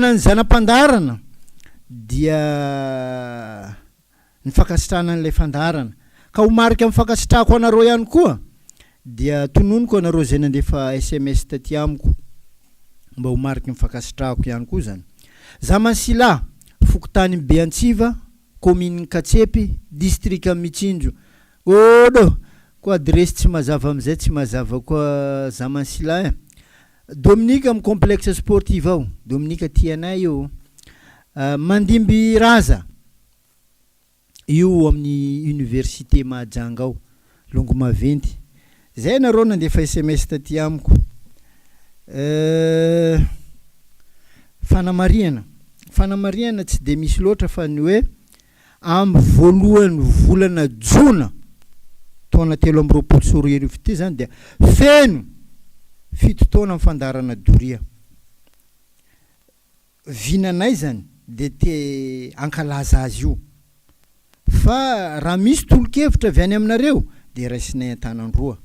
Fanohanana ny zana-pandaharana dia ny fankasitrahana an'ilay fandaharana. Ka ho marika amin'ny fankasitrahako anareo ihany koa dia tononiko anareo izay nandefa sms taty amiko mba ho mariky ny fankasitrahako ihany koa izany. Zamansila, fokontany Beantsiva, kaominin'i Katsepy, distrikan'i Mitsinjo. Ôdô! Koa adiresy tsy mazava amin'izay tsy mazava koa Zamansila eh! Dominique amin'ny complexe sportive ao. Dominique tianay io. Mandimby Raza io amin'ny université Mahajanga ao. Longo maventy. Zay nareo nandefa sms taty amiko. Euh, fanamarihana. Fanamarihana tsy dia misy loatra fa ny hoe Amin'ny voalohan'ny volana jona taona 2023 ity izany dia feno 7 taona ny fandaharana doria. Vinanay izany dia te hankalaza azy io fa raha misy tolo-kevitra avy any aminareo dia raisinay an-tanan-droa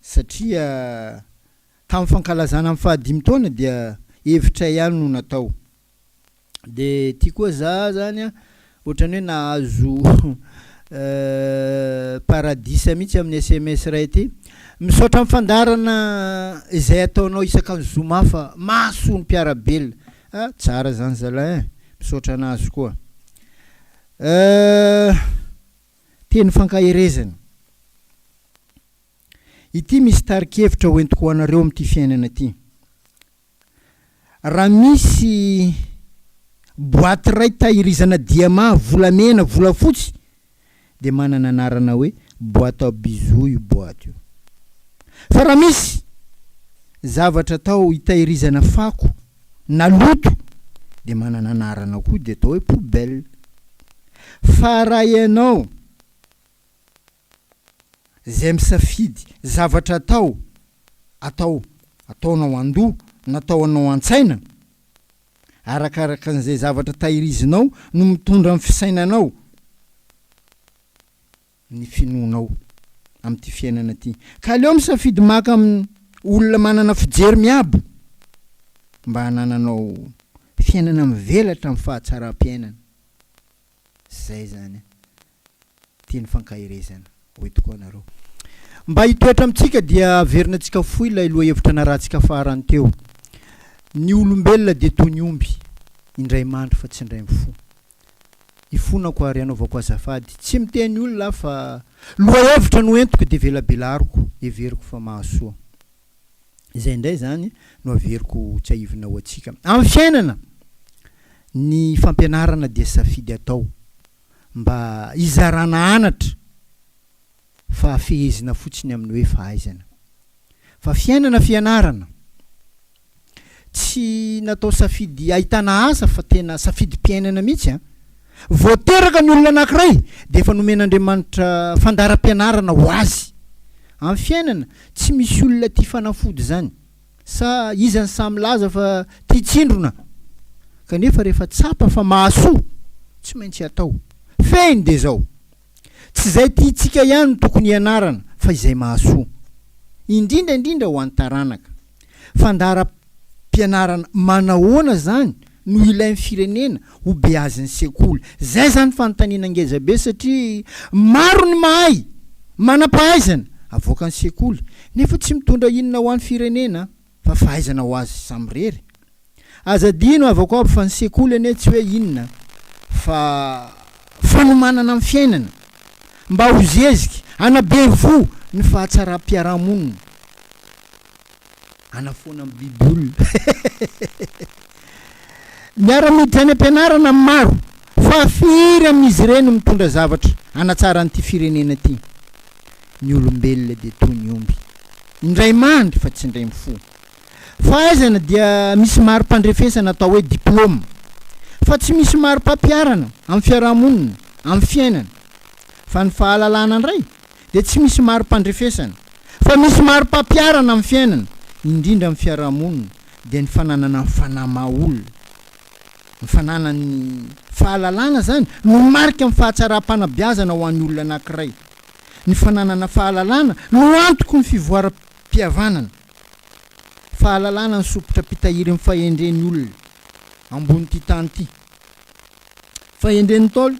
satria tamin'ny fankalazana ny fahadimy taona dia hevitra ihany no natao. De ty koa za zany a ohatran'ny hoe nahazo paradisa mihitsy amin'ny sms iray ity. Misaotra amin'ny fandaharana izay ataonao isaka ny zoma fa mahasoa ny mpiara-belona. Ah tsara zany zalahy eh! Misaotra anazy koa. Teny fankaherezana. Ity misy tari-kevitra hoentiko ho anareo amin'ity fiainana ity. Raha misy boaty iray tahirizana diamant, volamena, volafotsy dia manana anarana hoe boîte à bijoux io boaty io. Fa raha misy zavatra atao hitahirizana fako na loto dia manana anarana koa dia atao hoe poubelle. Fa raha ianao Izay misafidy zavatra atao, atao, ataonao an-doha na ataonao an-tsaina, arakaraka an'izay zavatra tahirizinao no mitondra ny fisainanao, ny finoanao amin'ity fiainana ity. Ka aleo misafidy maka amin'ny olona manana fijery miabo mba hanananao fiainana mivelatra amin'ny fahatsaram-piainana. Zay zany teny fankaherezana hoentiko anareo. Mba hitoetra amintsika dia averinantsika fohy ilay lohahevitra narahantsika farany teo. Ny olombelona dia toy ny omby, indray mandry fa tsy indray mifoha. Ifonako ary anaovako azafady, tsy miteny olona aho fa lohahevitra no entiko dia velabelariko, heveriko fa mahasoa. Izay indray izany no averiko tsiahivina ho antsika. Amin'ny fiainana, ny fampianarana dia safidy atao mba hizarana anatra fa fehezina fotsiny amin'ny hoe fahaizana. Fa fiainana fianarana. Tsy natao safidy ahitana asa fa tena safidim-piainana mihitsy an! Vao teraka ny olona anankiray dia efa nomen'Andriamanitra fandaharam-pianarana ho azy. Amin'ny fiainana, tsy misy olona tia fanafody izany. Sa iza no sahy milaza fa tia tsindrona? Kanefa rehefa tsapa fa mahasoa, tsy maintsy atao. Fehiny dia izao, tsy izay tiantsika ihany no tokony hianarana fa izay mahasoa. Indrindra indrindra ho an'ny taranaka. Fandaharam-pianarana manahoana izany no ilain'ny firenena ho beazin'ny sekoly? Zay zany fanontaniana ngeza be satria maro ny mahay, manam-pahaizana, avoakan'ny sekoly nefa tsy mitondra inona ho an'ny firenena fa fahaizana ho azy samirery. Aza adino havako aby fa ny sekoly anie tsy hoe inona fa fanomanana amin'ny fiainana mba ho zeziky, hanabe voho ny fahatsaram-piarahamonina. Hanafoana ny biby olona. Miara-miditra any am-pianarana ny maro, fa firy amin'izy ireny no mitondra zavatra hanatsara an'ity firenena ity? Ny olombelona dia toy ny omby, indray mandry fa tsy indray mifoha. Fahaizana dia misy mari-pandrefesana atao hoe diplaoma, fa tsy misy mari-pampiharana amin'ny fiarahamonina, amin'ny fiainana. Fa ny fahalalana indray dia tsy misy mari-pandrefesana, fa misy mari-pampiharana amin'ny fiainana, indrindra amin'ny fiarahamonina, dia ny fananana ny fanahy maha olona. Ny fananany ny fahalalana izany no marika ny fahatsaram-panabeazana ho an'ny olona anankiray. Ny fananana fahalalana no antoky ny fivoaram-pihavanana. Fahalalana ny sompitra mpitahiry ny fahendren'ny olona. ambonin'ity tany ity. Fahendren'ny Ntaolo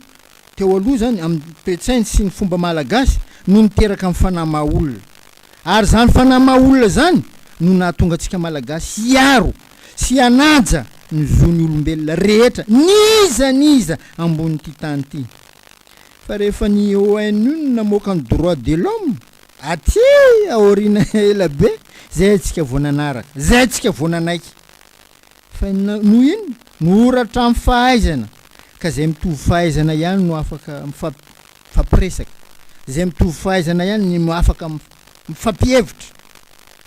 teo aloha izany amin'ny toe-tsainy sy ny fomba malagasy no niteraka ny fanahy maha olona. Ary izany fanahy maha olona izany no nahatonga antsika Malagasy hiaro sy hanaja ny zon'ny olombelona rehetra n'iza n'iza ambonin'ity tany ity. Fa rehefa ny ONU no namoaka ny droit de l'homme, aty aoriana ela be, zay antsika vao nanaraka, zay antsika vao nanaiky. Fa inona noho inona? Noratra amin'ny fahaizana, ka izay mitovy fahaizana ihany no afaka mifampiresaka, izay mitovy fahaizana ihany no afaka mifampihevitra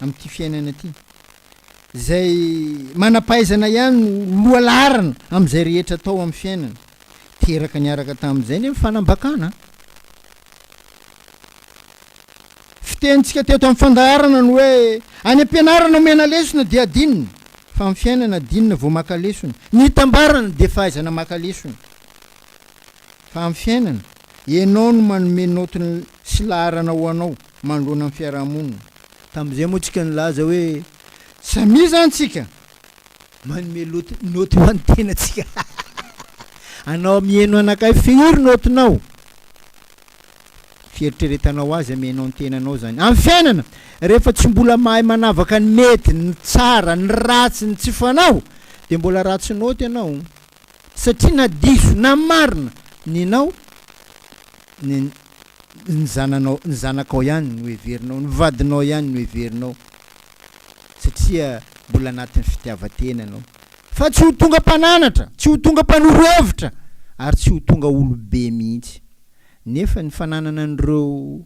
amin'ity fiainana ity, izay manam-pahaizana ihany no lohalaharana amin'izay rehetra atao amin'ny fiainana. Teraka niaraka tamin'izay anie ny fanambakana. Fitenintsika teto amin'ny fandaharana ny hoe any am-pianarana omena lesona dia adinona, fa amin'ny fiainana adinona vao maka lesona. Ny itambarana dia fahaizana maka lesona. Fa amin'ny fiainana, ianao no manome naoty sy laharana ho anao manoloana ny fiarahamonina. Tamin'izay moa tsika nilaza hoe samia izany tsika manome loty naoty ho an'ny tenantsika. Anao miheno anakahy firy naotinao? Fieritreretanao azy amenao ny tenanao izany. Amin'ny fiainana, rehefa tsy mbola mahay manavaka ny mety, ny tsara, ny ratsy, ny tsy fanao, dia mbola ratsy naoty ianao. Satria na diso na marina nenao, ny ny zananao, ny zanakao ihany no heverinao, ny vadinao ihany no heverinao. Satria mbola anatin'ny fitiavan-tena ianao. Fa tsy ho tonga mpananatra, tsy ho tonga mpanoro hevitra, ary tsy ho tonga olobe mihitsy. Nefa ny fananana an'ireo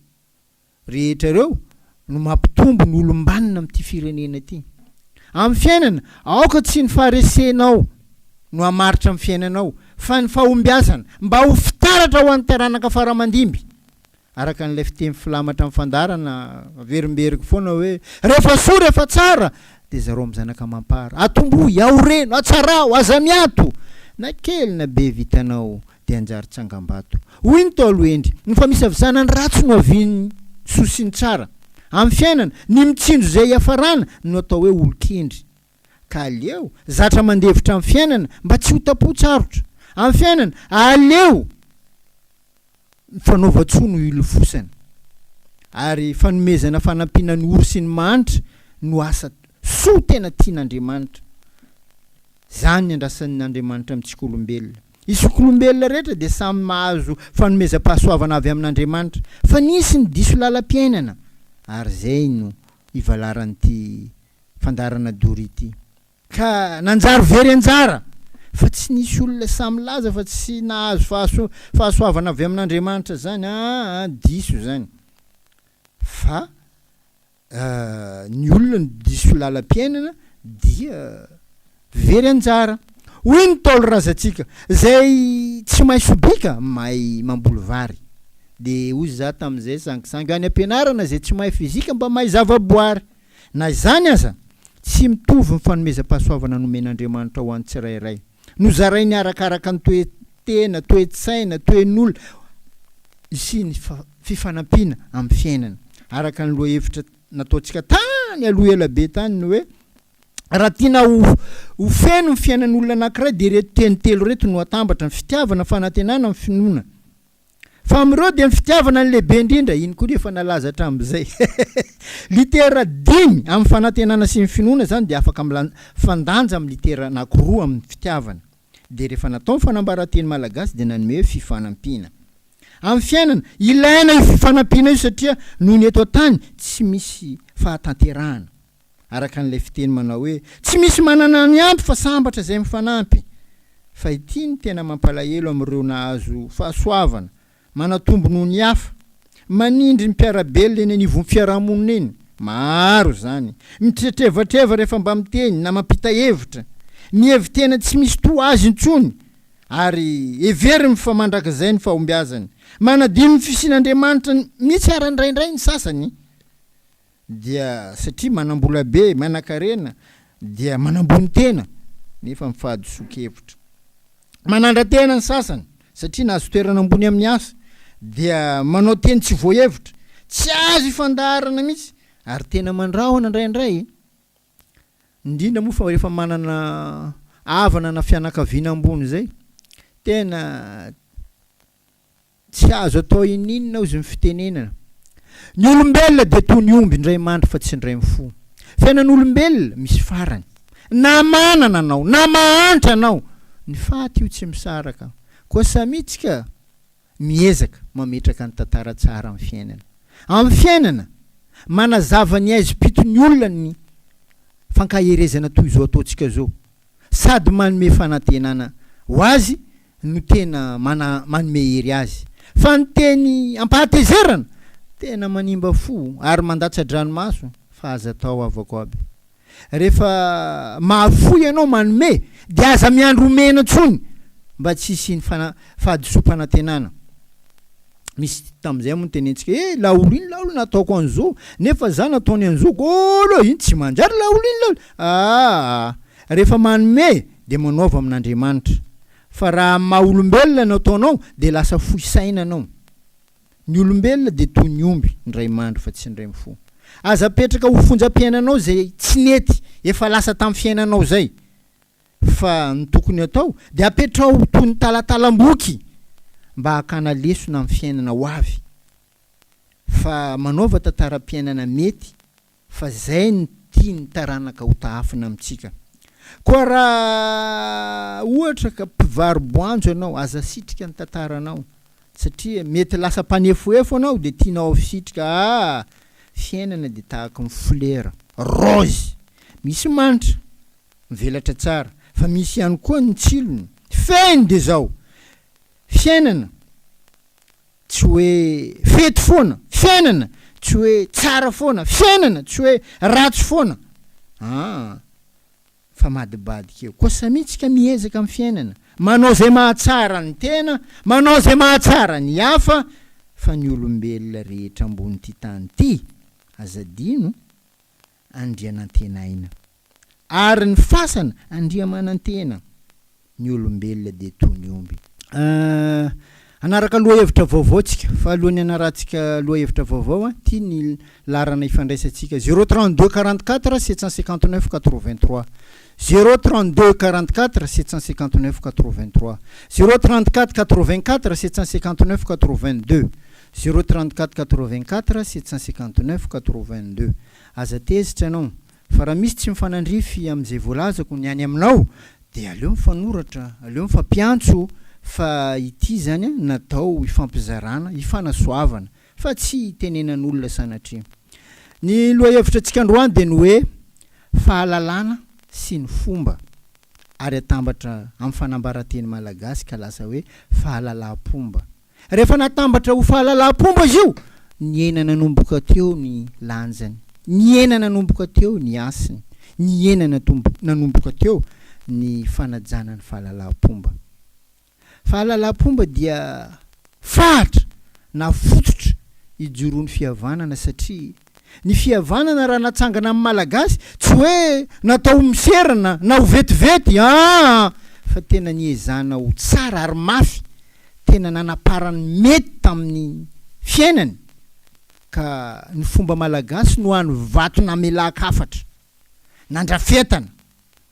rehetra ireo no mampitombo ny olom-banona amin'ity firenena ity. Amin'ny fiainana, aoka tsy ny faharesenao no hamaritra ny fiainanao, fa ny fahombiazana, mba ho fitaratra ho an'ny taranaka fara aman-dimby. Araka an'ilay fiteny filamatra amin'ny fandaharana averimberiko foana hoe, rehefa soa, rehefa tsara, dia zarao amin'ny zanaka amam-para. Atombohy, aoreno, atsarao, aza miato! Na kely na be vitanao, dia hanjary tsangambato. Hoy ny Ntaolo hendry, ny famisavisana ny ratsy no avian'ny soa sy ny tsara. Amin'ny fiainana, ny mitsinjo izay hiafarana no atao hoe olon-kendry. Ka aleo zatra mandefitra amin'ny fiainana mba tsy ho tapo-tsarotra. Amin'ny fiainana, aleo ny fanaovan-tsoa no ilofosana. Ary fanomezana fanampiana ny ory sy ny mahantra no asa soa tena tian'Andriamanitra. Izany ny andrasan' Andriamanitra amintsika olombelona. Isika olombelona rehetra dia samy mahazo fanomezam-pahasoavana avy amin' Andriamanitra, fa nisy ny diso lalam-piainana, ary izay no ivalaran'ity fandaharana doria ity. Ka nanjary very anjara, fa tsy nisy olona sahy milaza fa tsy nahazo fahaso fahasoavana avy amin' Andriamanitra izany, aa diso izany. Fa ny olona no diso lalam-piainana dia very anjara. Hoy ny Ntaolo razantsika, izay tsy mahay sobika mahay mamboly vary. Dia hoy za tamin'izay sangisangy, any am-pianarana izay tsy mahay fizika mba mahay zavaboary. Na izany aza, tsy mitovy ny fanomezam-pahasoavana nomen'Andriamanitra ho an'ny tsirairay. Nozarainy arakaraka ny toe-tena, toe-tsaina, toe-n'olona sy ny fifanampiana amin'ny fiainana. Araka ny lohahevitra nataontsika tany aloha ela be tany ny hoe, raha tiana ho ho feno ny fiainan'olona anankiray dia ireto teny telo ireto no atambatra, ny fitiavana, ny fanantenana, ny finoana. Fa amin'ireo dia ny fitiavana no lehibe indrindra, iny koa efa nalaza hatramin'izay. Litera dimy amin'ny fanantenana sy ny finoana izany dia afaka mifandanja amin'ny litera anankiroa amin'ny fitiavana. Dia rehefa natao ny fanambaran-teny malagasy dia nanome hoe fifanampiana. Amin'ny fiainana, ilaina io fifanampiana io satria noho ny eto an-tany tsy misy fahatanterahana. Araka an'ilay fiteny manao hoe, tsy misy manana ny ampy fa sambatra izay mifanampy. Fa ity no tena mampalahelo amin'ireo nahazo fahasoavana, manatombo noho ny hafa, manindry ny mpiara-belona eny anivon'ny fiarahamonina eny, maro izany, mitretrevatreva rehefa mba miteny na mampita hevitra, mihevi-tena tsy misy toa azy intsony ary heveriny fa mandrakizay ny fahombiazany, manadino ny fisian'Andriamanitra mihitsy ara indraindray ny sasany. dia satria manam-bola be, manankarena dia manambony tena nefa mifahadisoan-kevitra. Manandra-tena ny sasany satria nahazo toerana ambony amin'ny asa dia manao teny tsy voahevitra, tsy azo ifandaharana mihitsy ary tena mandrahona indraindray, indrindra moa fa rehefa manana. havana na fianakaviana ambony izay, tena tsy azo atao ininona ozy ny fitenenana. Ny olombelona dia toy ny omby indray mandry fa tsy indray mifoha. Fiainan'olombelona misy farany. Na manana anao, na mahantra anao, ny faty io tsy misaraka. Koa samia tsika miezaka mametraka ny tantara tsara amin'ny fiainana. Amin'ny fiainana, manazava ny haizim-piton'ny olona ny fankaherezana toy izao ataontsika izao. Sady manome fanantenana ho azy no tena mana manome hery azy. Fa ny teny ampahatezerana tena manimba fo ary mandatsa-dranomaso fa aza atao havako aby. Rehefa mahafoy ianao manome dia aza miandry omena intsony mba tsy hisian'ny fana fahadisoam-panantenana. Misy tamin'izay moa nitenentsika eh laolo iny laolo nataoko an'izao nefa za nataony an'izao kôlo iny tsy manjary laolo iny laolo aa rehefa manome dia manaova amin'Andriamanitra fa raha amin'ny maha olombelona no ataonao dia lasa fohy saina anao. Ny olombelona dia toy ny omby indray mandry fa tsy indray mifoha. Aza apetraka ho fonjam-piainanao izay tsy nety efa lasa tamin'ny fiainanao izay fa ny tokony atao dia apetraho ho toy ny talatalam-boky mba hakana lesona amin'ny fiainana ho avy fa manaova tantaram-piainana mety fa zay no tian'ny taranaka ho tahafina amintsika. Koa raha ohatra ka mpivaro-boanjo ianao, aza asitrika ny tantaranao satria mety lasa mpanefoefo anao dia tianao hasitrika aa! Fiainana dia tahaky ny folera, rose, misy manitra, mivelatra tsara fa misy ihany koa ny tsilony. Fehiny dia zao, fiainana tsy hoe fety foana, fiainana tsy hoe tsara foana, fiainana tsy hoe ratsy foana aa fa madibadika eo. Koa samia tsika miezaka amin'ny fiainana, manao izay mahatsara ny tena, manao izay mahatsara ny hafa fa ny olombelona rehetra ambon'ity tany ity aza adino Andrianantenaina. Ary ny fasana Andriamanantena. Ny olombelona dia toy ny omby. Hanaraka lohahevitra vaovao tsika. Fa alohan'ny hanarahantsika lohahevitra vaovao, ity ny laharana ifandraisantsika, zéro 32 44 759 83, zéro 32 44 759 83, zéro 34 84 759 82, zéro 34 84 759 82. Aza tezitra ianao fa raha misy tsy mifanandrify amin'izay voalazako ny any aminao dia aleo mifanoratra, aleo mifampiantso fa ity izany natao hifampizarana, hifanasoavana fa tsy hitenenan'olona sanatria. Ny lohahevitra antsika androany dia ny hoe fahalalana sy ny fomba ary atambatra amin'ny fanambaran-teny malagasy ka lasa hoe fahalalam-pomba. Rehefa natambatra ho fahalalam-pomba izy io, nihena nanomboka teo ny lanjany, nihena nanomboka teo ny hasiny, nihena nanomboka teo ny fanajana ny fahalalam-pomba. Fahalalam-pomba dia fahatra na fototra ijoroan'ny fihavanana satria ny fihavanana raha natsangana amin'ny Malagasy tsy hoe natao ho miserana na ho vetivety aa fa tena niezahana ho tsara ary mafy tena nanaparany mety tamin'ny fiainany ka ny fomba malagasy no hany vato namelàn-kafatra nandrafetana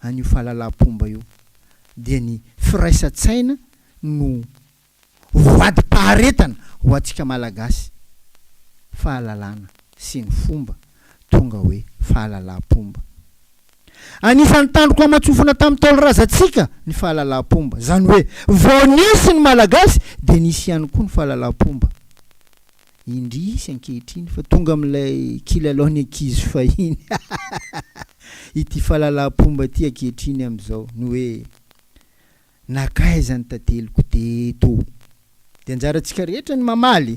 an'io fahalalam-pomba io dia ny firaisan-tsaina no voadim-paharetana ho antsika Malagasy, fahalalana sy ny fomba tonga hoe fahalalam-pomba. Anisan'ny tandroka aman-tsofina tamin'ny Ntaolo razantsika ny fahalalam-pomba, izany hoe vao nisy ny Malagasy dia nisy ihany koa ny fahalalam-pomba. Indrisy ankehitriny fa tonga amin'ilay kilalaon'ny ankizy fahiny ity fahalalam-pomba ity ankehitriny amin'izao, ny hoe Nankaiza ny tanteliko teto? Dia anjarantsika rehetra ny mamaly.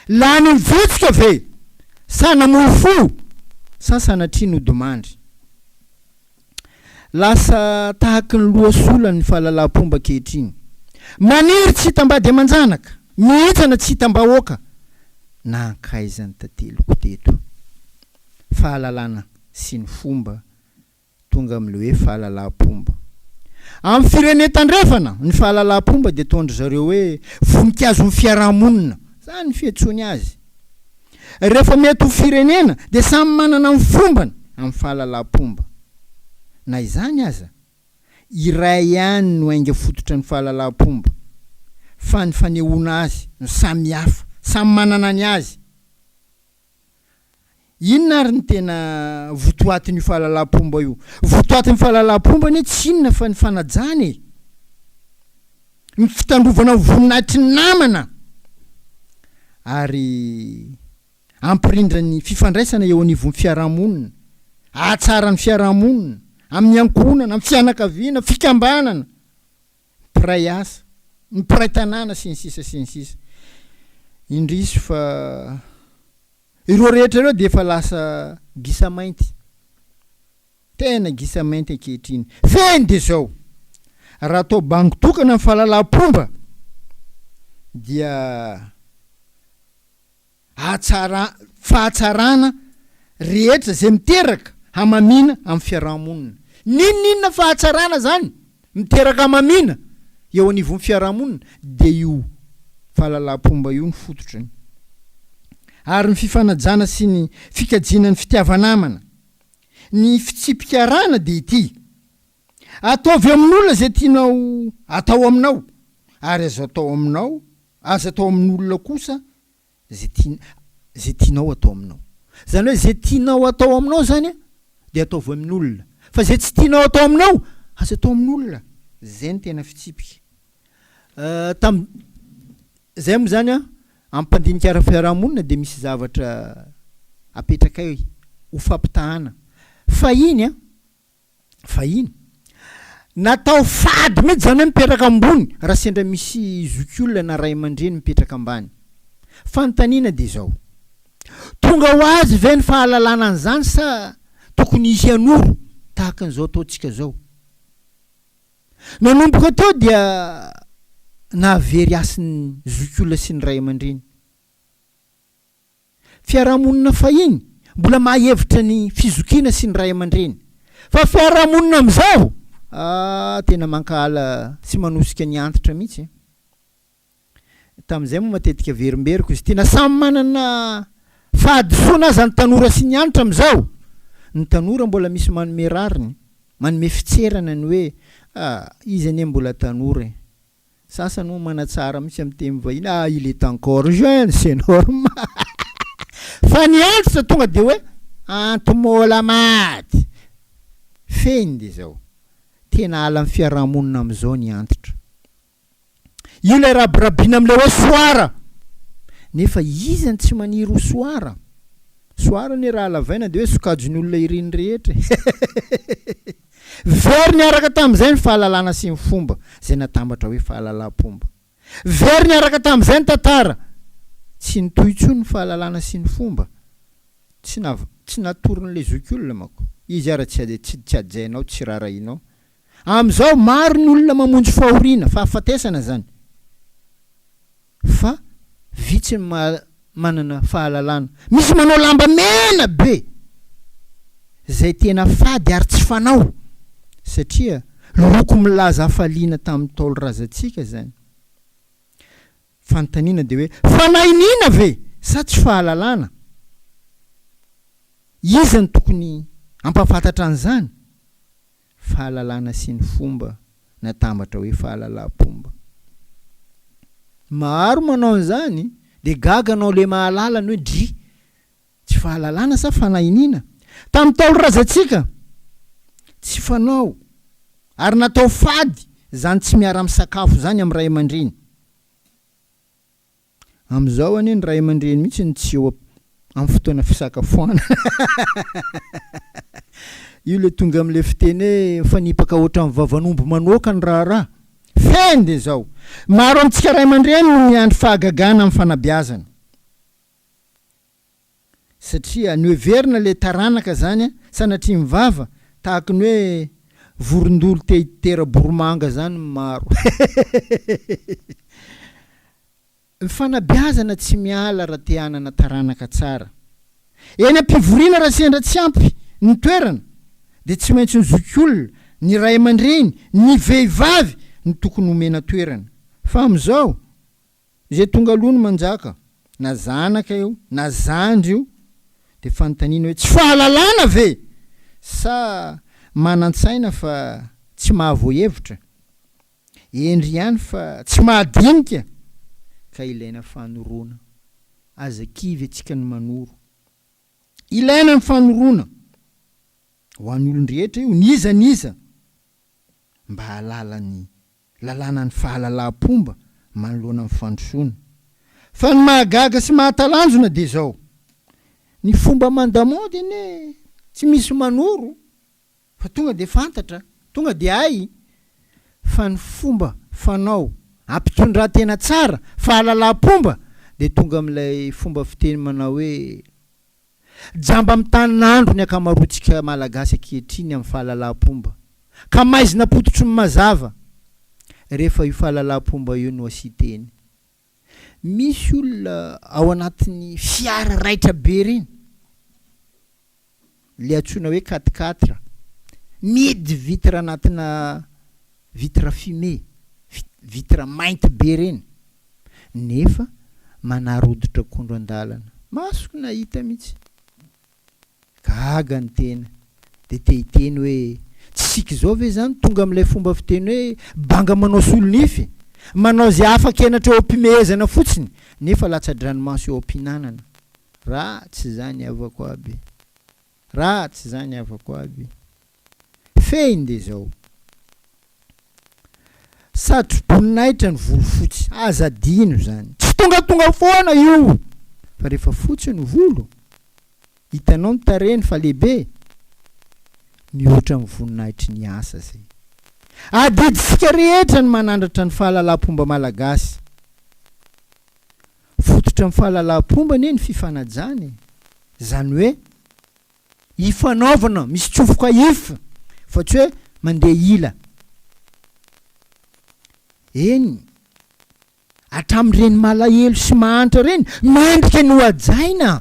Lany nivitsika ve? Sa namoy fo? Sa sanatria nodimandry? Lasa tahaky ny loha sola ny fahalalam-pomba ankehitriny. Maniry tsy hitam-bady aman-janaka, mihintsana tsy hitam-bahoaka. Nankaiza ny tanteliko teto? Fahalalana sy ny fomba tonga amin'ilay hoe fahalalam-pomba. Amin'ny firene tandrefana, ny fahalalam-pomba dia ataon-dry zareo hoe voninkazon'ny fiarahamonina. Izany ny fiantsoany azy. Rehefa mety ho firenena dia samy manana ny fombany amin'ny fahalalam-pomba. Na izany aza, Iray ihany no ainga fototra ny fahalalam-pomba, fa ny fanehoana azy no samy hafa, samy manana ny azy. Inona ary ny tena votoatin'io fahalalam-pomba io? Votoatin'ny fahalalam-pomba anie tsy inona fa ny fanajana e! Ny fitandrovana ny voninahitry ny namana ary hampirindra ny fifandraisana eo anivon'ny fiarahamonina, hahatsara ny fiarahamonina, amin'ny ankohonana, amin'ny fianakaviana, fikambanana, mpiray asa, ny mpiray tanàna sy ny sisa sy ny sisa. Indrisy fa ireo rehetra ireo dia efa lasa gisa mainty. Tena gisa mainty ankehitriny. Fehiny dia izao, raha atao bango tokana ny fahalalam-pomba dia hahatsara fahatsarana rehetra izay miteraka hamamiana amin'ny fiarahamonina. N'inon'inona fahatsarana izany miteraka hamamiana eo anivon'ny fiarahamonina dia io fahalalam-pomba io no fototrany. Ary ny fifanajana sy ny fikajiana ny fitiava-namana. Ny fitsipika arahana dia ity, Ataovy amin'olona izay tianao atao aminao, ary aza atao aminao, aza atao amin'olona kosa izay tian, izay tianao atao aminao. Izany hoe izay tianao atao aminao izany dia ataovy amin'olona, fa izay tsy tianao atao aminao, aza atao amin'olona. Izay no tena fitsipika. Tam, izay moa izany an, amin'ny mpandinika ara-piarahamonina dia misy zavatra apetrakay ho fampitahana. Fahiny an, fahiny, natao fady mihitsy izany hoe mipetraka ambony raha sendra misy zokiolona na ray aman-dreny mipetraka ambany. Fanontaniana dia izao, tonga ho azy ve ny fahalalana an'izany sa tokony hisy hanoro tahaka an'izao ataontsika izao? Nanomboka teo dia nahavery hasy ny zokiolona sy ny ray aman-dreny. Fiarahamonina fahiny mbola mahahevitra ny fizokiana sy ny ray aman-dreny. Fa fiarahamonina amin'izao? Ah, tena mankahala sy manosika ny antitra mihitsy e. Tamin'izay moa matetika averimberiko izy ity, na samy manana fahadisoana aza ny tanora sy ny antitra amin'izao, ny tanora mbola misy manome rariny, manome fitserana ny hoe, ah, izy anie mbola tanora e. Sasany moa manatsara mihitsy amin'ny teny vahiny, ah il est encore jeune, c'est normal. Fa ny antitra tonga dia hoe anti-môla maty. Fehiny dia izao, tena halan'ny fiarahamonina amin'izao ny antitra. Io ilay rabirabiana amin'ilay hoe soara. Nefa iza no tsy maniry ho soara? Soara anie raha halavaina dia hoe sokajin'olona iriny rehetra e. Very niaraka tamin'izay ny fahalalana sy ny fomba, izay natambatra hoe fahalalam-pomba. Very niaraka tamin'izay ny tantara. Tsy nitohy intsony ny fahalalana sy ny fomba. Tsy nav tsy natoron'ilay zokiolona manko. Izy ara tsy tsy tsy hajainao, tsy raharahianao. Amin'izao, maro ny olona mamonjy fahoriana, fahafatesana izany, fa vitsy ny manana fahalalana. Misy manao lamba mena be, izay tena fady ary tsy fanao, satria loko milaza hafaliana tamin'ny Ntaolo razantsika izany. Fanontaniana dia hoe, fanahiniana ve sa tsy fahalalana? Iza no tokony hampahafantatra an'izany? Fahalalana sy ny fomba natambatra hoe fahalalam-pomba. Maro manao an'izany dia gaga anao le mahalala ny hoe dry, tsy fahalalana sa fanahiniana? Tamin'ny Ntaolo razantsika, tsy fanao ary natao fady izany tsy miara-misakafo izany amin'ny ray aman-dreny. Amin'izao anie ny ray aman-dreny mihitsy no tsy eo amin'ny fotoana fisakafoanana. Io ilay tonga amin'ilay fiteny hoe mifanipaka ohatran'ny vavan'omby manoaka ny raharaha. Fehiny dia izao, maro amintsika ray aman-dreny no miandry fahagagana amin'ny fanabeazana. Satria noheverina ilay taranaka izany sanatria ny vava tahaky ny hoe vorondolo te hitera-boromanga izany ny maro. Ny fanabeazana tsy miala raha te hanana taranaka tsara. Eny am-pivoriana raha sendra tsy ampy ny toerana dia tsy maintsy ny zokiolona, ny ray aman-dreny, ny vehivavy no tokony homena toerana. Fa amin'izao, izay tonga aloha no manjaka, na zanaka io, na zandry io, dia fanontaniana hoe tsy fahalalana ve sa manan-tsaina fa. tsy mahavoahevitra, hendry ihany fa tsy mahadinika ka ilaina fanoroana. Aza kivy antsika ny manoro. Ilaina ny fanoroana ho an'ny olon-drehetra io, n'iza n'iza, mba hahalala ny lalànan'ny fahalalam-pomba manoloana ny fandrosoana. Fa ny mahagaga sy mahatalanjona dia izao, ny fomba mandamaody anie tsy misy manoro fa tonga dia fantatra, tonga dia hay fa ny fomba fanao ampitondran-tena tsara, fahalalam-pomba dia tonga amin'ilay fomba fiteny manao hoe Jamba mitanin'andro ny ankamaroantsika Malagasy ankehitriny amin'ny fahalalam-pomba, ka maizina pototry ny mazava rehefa io fahalalam-pomba io no asian-teny. Misy olona ao anatin'ny fiara raitra be ireny, le antsoina hoe quatre quatre, mihidy vitre anatina vitre fumée, vitre mainty be ireny, nefa manary hoditra akondro an-dalana. Masoko nahita mihitsy. Gaga ny tena. Dia te hiteny hoe, tsy isika izao ve izany tonga amin'ilay fomba fiteny hoe banga manao solonify? Manao izay afa-kenatra eo am-pimehezana fotsiny, nefa latsa-dranomaso eo am-pihinanana. Ratsy izany havako aby. Ratsy izany havako aby. Fehiny dia izao. Satro-boninahitra ny volo fotsy. Aza adino izany. Tsy tongatonga foana io fa rehefa fotsy ny volo, hitanao ny tarehiny fa lehibe, mihoatra ny voninahitry ny asa izay. Adidintsika rehetra ny manandratra ny fahalalam-pomba malagasy. Fototra amin'ny fahalalam-pomba anie ny fifanajana e! Izany hoe ifanaovana, misy tsofoka if fa tsy hoe mandeha ila. Eny, hatramin'ireny malahelo sy mahantra ireny, mendrika ny hohajaina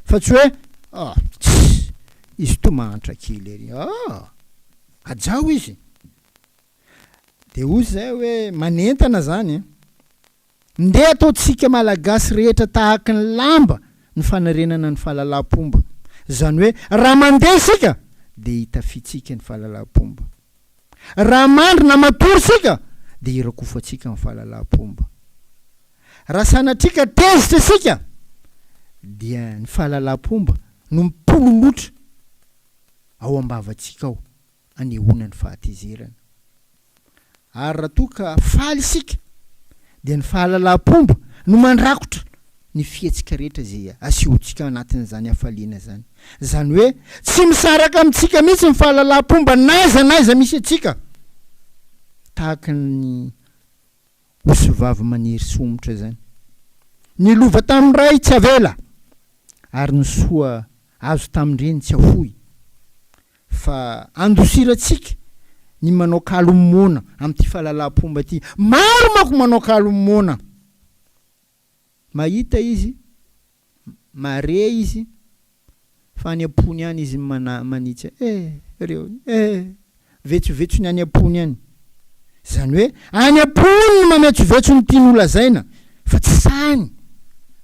fa tsy hoe ah, tss, izy toa mahantra kely ery, ah, hajao izy. Dia hoy izay hoe manentana izany e. Ndeha ataontsika Malagasy rehetra tahaky ny lamba ny fanarenana ny fahalalam-pomba. Izany hoe raha mandeha isika dia hitafiantsika ny fahalalam-pomba. Raha mandry na matory isika dia hirakofantsika ny fahalalam-pomba. Raha sanatria ka tezitra isika dia ny fahalalam-pomba no mipololotra ao am-bavantsika ao anehoana ny fahatezerana. Ary raha toa ka faly isika dia ny fahalalam-pomba no mandrakotra ny fihetsika rehetra izay asehontsika anatin'izany hafaliana izany. Izany hoe tsy misaraka amintsika mihitsy ny fahalalam-pomba n'aiza n'aiza misy antsika. Tahaka ny osivavy maniry somotra izany. Ny lova tamin'ny ray tsy avela ary ny soa azo tamin-dreny tsy afoy. Fa andosirantsika ny manao kalo moana amin'ity fahalalam-pomba ity. Maro manko manao kalo moana. Mahita izy, mahare izy, fa any am-pony any izy mana- manitsy eh, reo eh, vetsovetsony any am-pony any. Izany hoe any am-pony no mametsovetso ny tiany holazaina fa tsy sahiny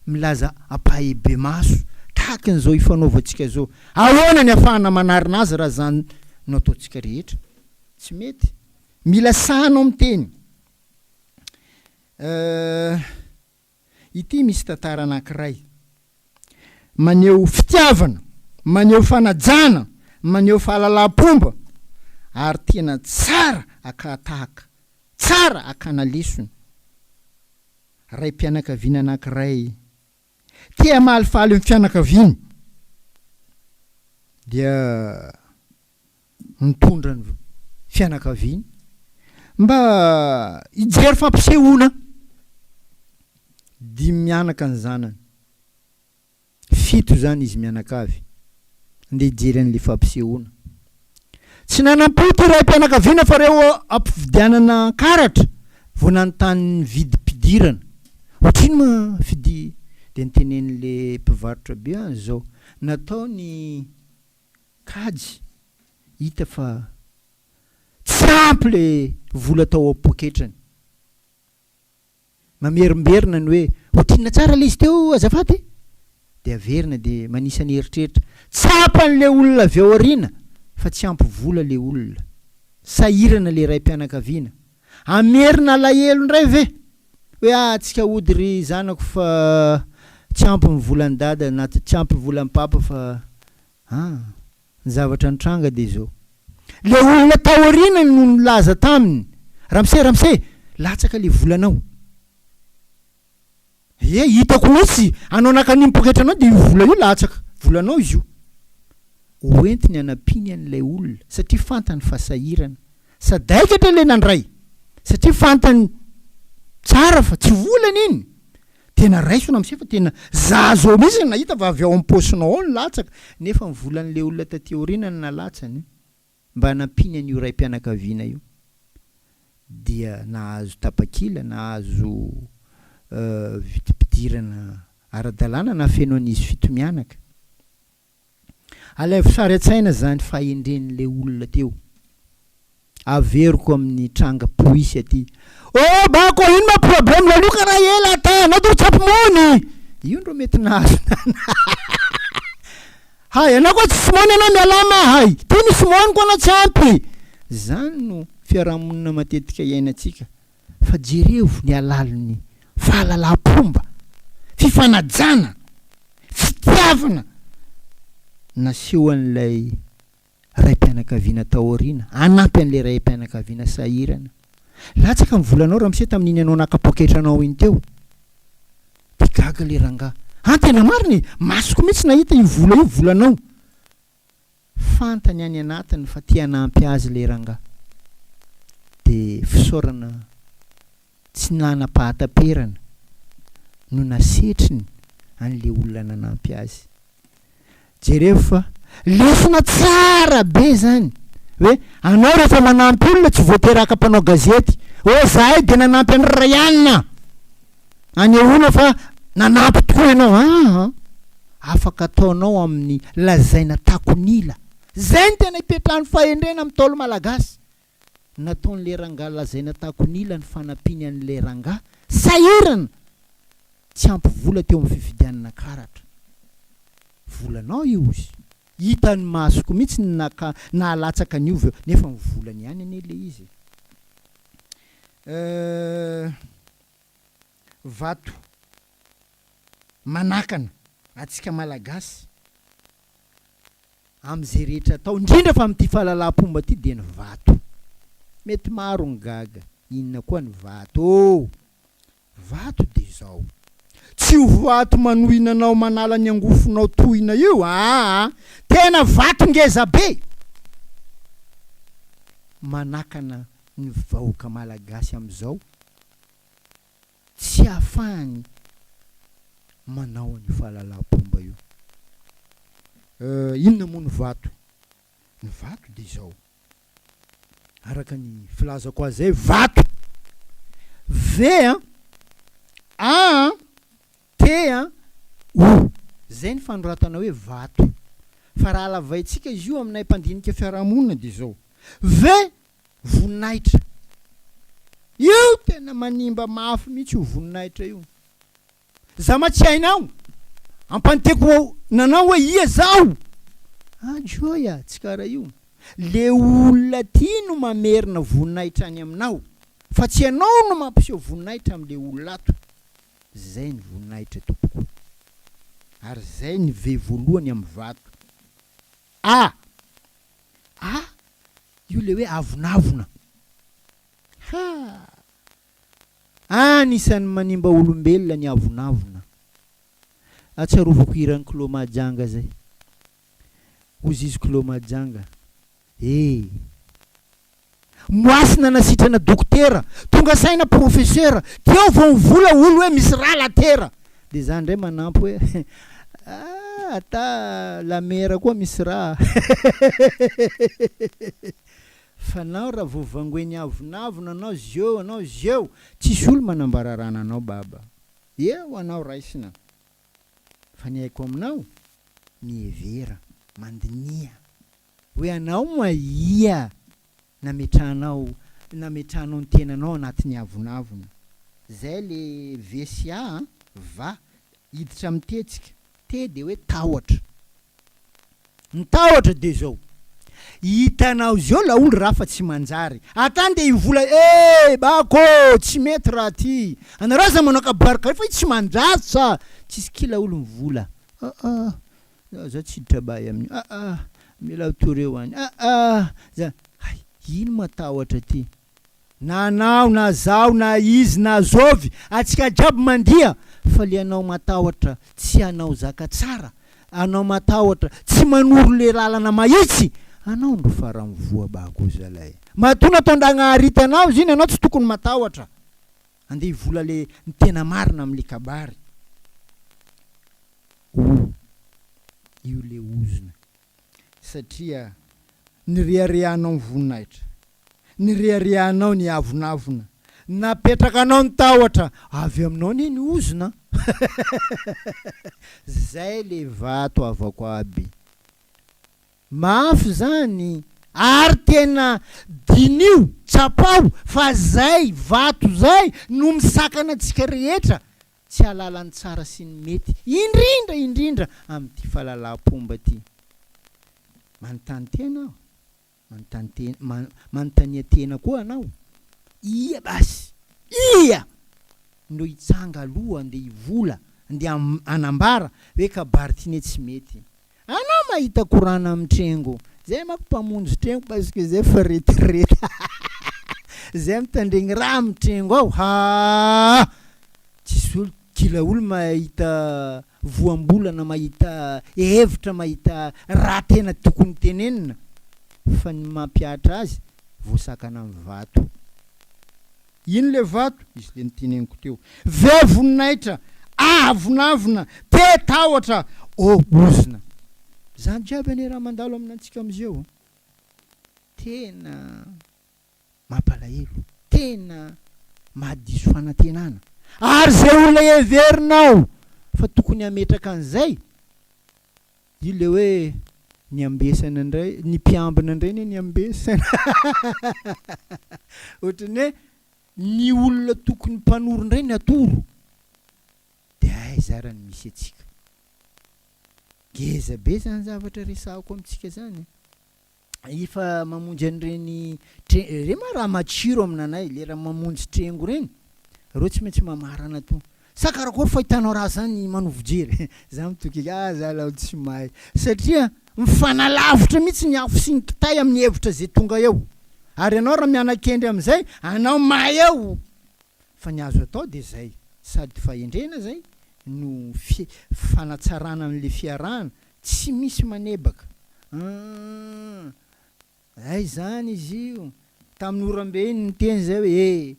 milaza ampahibemaso tahaka an'izao ifanaovantsika izao. Ahoana ny afahana manarina azy raha izany no ataontsika rehetra? Tsy mety. Mila sahanao miteny. Euh, ity misy tantara anankiray. Maneho fitiavana, maneho fanajana, maneho fahalalam-pomba ary tena tsara akahatahaka, tsara akana lesona. Raim-pianakaviana anankiray Te hamalifaly ny fianakaviany dia nitondra ny fianakaviany mba hijery fampisehoana. Dimy mianaka ny zanany. Fito izany izy mianakavy ndeha hijery an'ilay fampisehoana. Tsy nanam-po ity raim-pianakaviana fa reo ampividianana karatra vao nanontany ny vidim-pidirana. Ohatrino ma fidi dia notenenin'le mpivarotra be an zao. Natao ny kajy hita fa tsy ampy le vola tao am-poketrany. Mamerimberina ny hoe ohatrinona tsara ilay izy teo azafady e? Dia averina dia manisa ny eritreritra. Tsapan'ilay olona avy ao aoriana fa tsy ampy vola ilay olona. Sahirana le raim-pianakaviana. Hamerina alahelo indray ve? Hoe ah tsika hody ry zanako fa tsy ampy ny volan'i dada na tsy ampy ny volan'i papa fa ah. Ny zavatra nitranga dia izao. Le olona tao aoriana no nilaza taminy, Ramose, ramose, latsaka le volanao. Ie, hitako mihitsy, anao naka an'iny poketranao dia io vola io latsaka, volanao izy io. Hoentiny hanampiany an'ilay olona satria fantany fa sahirana. Sadaikatra ilay nandray satria fantany tsara fa tsy volany iny. Tena raiso ramose fa tena za zao mihitsy no nahita fa avy ao am paosinao ao no latsaka, nefa ny volan'ilay olona taty aoriana no nalatsany mba hanampiany an'io raim-pianakaviana io. Dia nahazo tapakila, nahazo vidim-pidirana ara-dalàna nahafeno an'izy fitomianaka. Alaivo sary an-tsaina zany fahendren'ilay olona teo. Averiko amin'ny tranga poisy aty. Oh bako ino ma problème lalou karaha ela ta anao do tsy ampimony. Io ndro mety nahazo Hay anao koa tsy simony anao mialà ma hay. Ty misy mony koa anao tsy ampy. Zany no fiarahamonina matetika iainantsika fa jerevo ny halalin'ny fahalalam-pomba, fifanajana, fitiavana nasehon'ilay raim-pianakaviana tao aoriana hanampy an'ilay raim-pianakaviana sahirana. Latsaka ny volanao ramose tamin'iny ianao naka poketranao iny teo. Dia gaga ilay rangahy. An tena marina e! Masoko mihitsy nahita io vola io, volanao. Fantany any anatiny fa te hanampy azy ilay rangahy. Dia fisaorana tsy nanam-pahataperana no nasetriny an'ilay olona nanampy azy. Jereo fa lesona tsara be zany hoe anao rehefa manampy olona tsy voatery haka mpanao gazety hoe zahay dia nanampy an'i Ryan anehoana fa nanampy tokoa ianao aa afaka ataonao amin'ny lazaina takon'ila. Zay no tena ipetrahan'ny fahendrena amin'ny Ntaolo Malagasy. Nataon'ilay rangahy lazaina takon'ila ny fanampiany an'ilay rangahy sahirana tsy ampy vola teo amin'ny fividianana karatra. Volanao io ozy. Hitan'ny masoko mihitsy ny naka nahalatsaka an'io veo nefa ny volany ihany anie le izy e. Euh vato manakana antsika Malagasy amin'izay rehetra atao, indrindra fa amin'ity fahalalam-pomba ity dia ny vato. Mety maro ny gaga, inona koa ny vato ô? Vato dia izao. Tsy io vato manohina anao manala ny angofonao tohina io aa! Tena vato ngeza be! Manakana ny vahoaka malagasy amin'izao tsy ahafahany manao an'io fahalalam-pomba io. Euh, inona moa ny vato? Ny vato dia izao. Araka ny filazako azy izay, vato! V a, A a, T a, O. Izay ny fanoratana hoe vato. Fa raha halavaintsika izy io aminay mpandinika fiarahamonina dia izao, V, voninahitra. Io tena manimba mafy mihitsy io voninahitra io. Za ma tsy hainao. Ampanteko nanao hoe ia zaho? Ah Joy a, tsy kara io. Le olona ty no mamerina voninahitra any aminao fa tsy ianao no mampiseho voninahitra amle olona ato. Zay ny voninahitra tompoko. Ary zay ny V voalohany am vato. A! A! Io le hoe avonavona. Ha! Anisan'ny manimba olombelona ny avonavona. Atsiarovako hiran'i Clo Mahajanga zay. Hozy izy Clo Mahajanga eh! Moasy nanasitrana dokotera, tonga saina professeur, teo vao mivola olo hoe misy ra latera. De za ndray manampy hoe ah ata la mer koa misy ra. Fa nao raha vao vangoen'ny avonavona anao zeo anao zeo, tsisy olo manambararana anao baba. Eo anao raisina. Fa ny haiko aminao, mihevera, mandiniha. Hoe anao moa ia nametrahanao nametrahanao ny tenanao anatin'ny avonavona. Zay le V sy A an, va, hiditra amin'ny T tsika. T dia hoe tahotra. Ny tahotra dia izao. Hitanao zao laolo raha fa tsy manjary. Atany de hivola eh bako ô tsy mety raha ty. Anareo aza manao kabary kay fa io tsy manjary sa tsisy kila olo mivola. Ah ah za tsy hiditra bail amin'io ah ah mila toreo any ah ah za hay ino matahotra ty. Na anao na zaho na izy na zovy atsika jiaby mandia fa le anao matahotra tsy hanao zaka tsara anao matahotra tsy manoro le lalana mahitsy anao ndro farany voa bako zalay matoa nataondragnahary hitanao izy iny anao tsy tokony matahotra andeha hivola le ny tena marina amle kabary o io le ozona satria nireharehanao ny voninahitra, nireharehanao ny avonavona, napetrakanao ny tahotra, avy aminao anie ny ozona Zay le vato havako aby. Mafy zany ary tena diniho, tsapao fa zay vato zay no misakana antsika rehetra tsy hahalala ny tsara sy ny mety, indrindra indrindra amin'ity fahalalam-pomba ity. Manontany tena aho, manontany tena, manontania tena koa anao, ia basy, ia no hitsanga aloha andeha hivola, andeha hanambara hoe kabary ty ne tsy mety. Anao mahita korana amin'ny trengo, zay manko mpamonjy trengo parce que zay fa retraite zay mitandregny raha amin'ny trengo ao haa tsisy olo kila olo mahita voambolana mahita hevitra mahita raha tena tokony tenenina fa ny mampihatra azy voasakana amin'ny vato. Ino le vato? Izy le noteneniko teo. Ve voninahitra, avonavona, te tahotra, ô ozona. Zany jiaby anie raha mandalo aminantsika amizeo. Tena mampalahelo, tena mahadiso fanantenana. Ary zay olona heverinao fa tokony hametraka an'izay, Io le hoe ny ambesana indray, ny mpiambina indray anie ny ambesana. Ohatran'ny hoe ny olona tokony mpanoro indray ny atoro. Dia aiza ara ny misy antsika? Ngeza be zany zavatra resahako amintsika zany e. Efa mamonjy an'ireny tre, ireny ma raha matsiro aminanay, le raha mamonjy trengo ireny, reo tsy maintsy mamarana to. Sa karakory fahitanao raha zany manovo jery? Za mitoky ah za aloha tsy mahay satria mifanalavitra mihitsy ny afo sy ny kitay amin'ny hevitra ze tonga eo. Ary ianao raha miana-kendry amin'izay, anao mahay eo. Fa ny azo atao dia zay, sady fahendrena zay no fi, fanatsarana an'le fiarahana, Tsy misy manebaka. Humm. Aiza any izy io? Tamin'ny oram-be iny niteny zay hoe eh!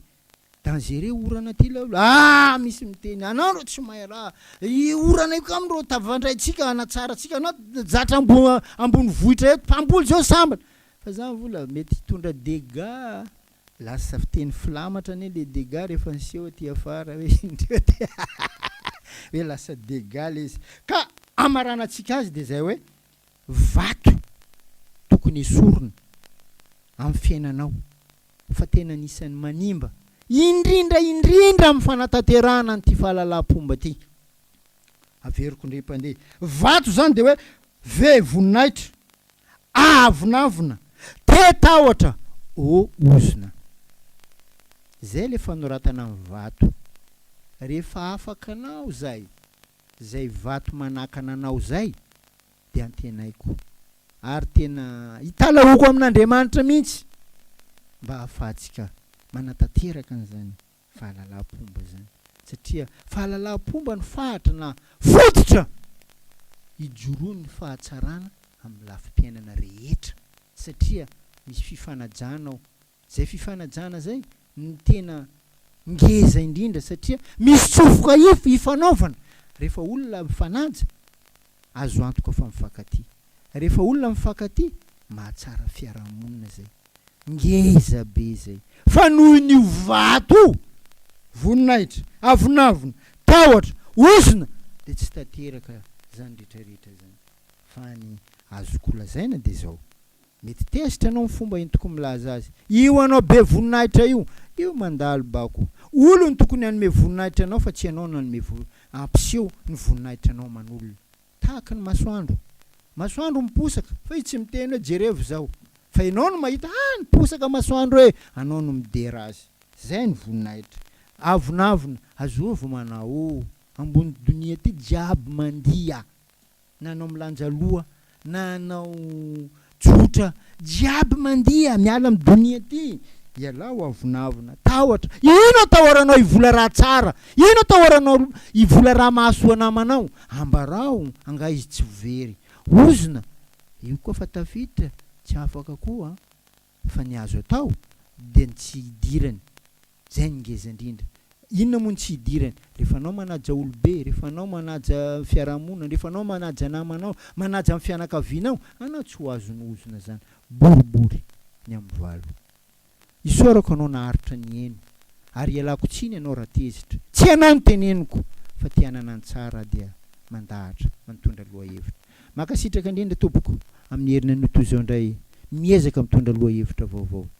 Dangereux orana ty laolo. Ah! Misy miteny, anao reo tsy mahay raha. I orana io kamo reo tavandraintsika hanatsara antsika. Anao zatra ambony vohitra eto, mpamboly zao sambany. Fa za vola mety hitondra dégâts. Lasa fiteny filamatra anie le dégâts rehefa niseho aty afara hoe indreo ty hoe lasa dégâts le izy. Ka hamaranantsika azy dia izay hoe vato tokony esorina amin'ny fiainanao fa tena anisan'ny manimba indrindra indrindra amin'ny fanatanterahana an'ity fahalalam-pomba ity. Averiko indray mpandeha. Vato izany dia hoe V voninahitra, A avonavona, T tahotra, O ozona. Zay le fanoratana ny vato. Rehefa afaka anao zay, zay vato manakana anao zay dia antenaiko ary tena italahoako amin'Andriamanitra mihitsy mba ahafahantsika manatanteraka an'izany fahalalam-pomba izany satria fahalalam-pomba no fahatra na fototra ijoroan'ny fahatsarana amin'ny lafim-piainana rehetra satria misy fifanajana ao, izay fifanajana izay no tena ngeza indrindra satria misy tsofoka if ifanaovana rehefa olona mifanaja azo antoka fa mifankatia, rehefa olona mifankatia mahatsara fiarahamonina izay. Ngeza be zay. Fa noho io vato io, voninahitra, avonavona, tahotra, ozona, dia tsy tanteraka zany rehetra rehetra zany. Fa ny azoko lazaina dia zao, mety tezitra anao ny fomba entiko milaza azy, io anao be voninahitra io, io mandalo bako. Olo no tokony hanome voninahitra anao fa tsy ianao no hanome hampiseho ny voninahitranao aman'olona. Tahaka ny masoandro. Masoandro miposaka fa izy tsy miteny hoe jerevo zao fa enao no mahita ah niposaka masoandro e! Anao no midera azy. Zay ny voninahitra. Avonavona, azovy manao o! Ambony donia ty jiaby mandiha. Na anao milanja loha na anao tsotra jiaby mandiha miala am donia ty. Ialao avonavona, tahotra. Ino atahoranao hivola raha tsara? Ino atahoranao hivola raha mahasoa namanao? Ambarao angaha izy tsy ho very. Ozona, io koa fa tafiditra tsy afaka koa an! Fa ny azo atao dia ny tsy hidirany. Zay ny ngeza indrindra. Inona moa ny tsy hidirany? Rehefa anao manaja olobe, rehefa anao manaja fiarahamonina, rehefa anao manaja namanao, manaja ny fianakavianao, anao tsy ho azon'ny ozona zany. Boribory ny amin'ny valo. Isaorako anao naharitra niheno ary ialako tsiny ianao raha tezitra. Tsy ianao no teneniko fa te hanana ny tsara dia mandahatra, mitondra lohahevitra. Mankasitraka indrindra tompoko amin'ny heriny anio toy izao indray miezaka mitondra lohahevitra vaovao.